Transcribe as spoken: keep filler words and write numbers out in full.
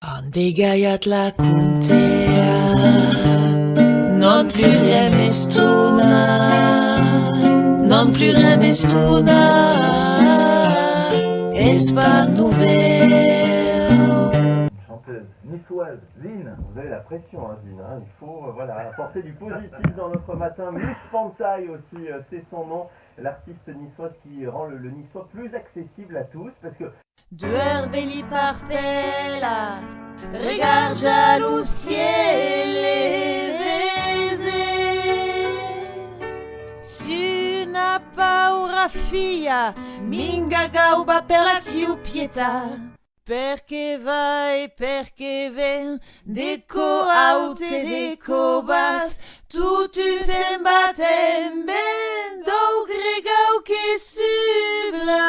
An degalhat la contea, non plus ren m'estona, non plus ren m'estona, es pas novèu. Chanteuse niçoise, Zine. Vous avez la pression, hein, Zine, hein. Il faut, euh, voilà, apporter du positif dans notre matin. Miss Pantai aussi, euh, c'est son nom. L'artiste niçoise qui rend le, le niçois plus accessible à tous, parce que Duas beli partèlas, regarja lo ciel e vese. Suna paura filha, minga gauba per la siu pietat. Perqué vai, perqué ven, de cò aut e de cò bas, totun se'n va, te'n ven, dau gregau que subla.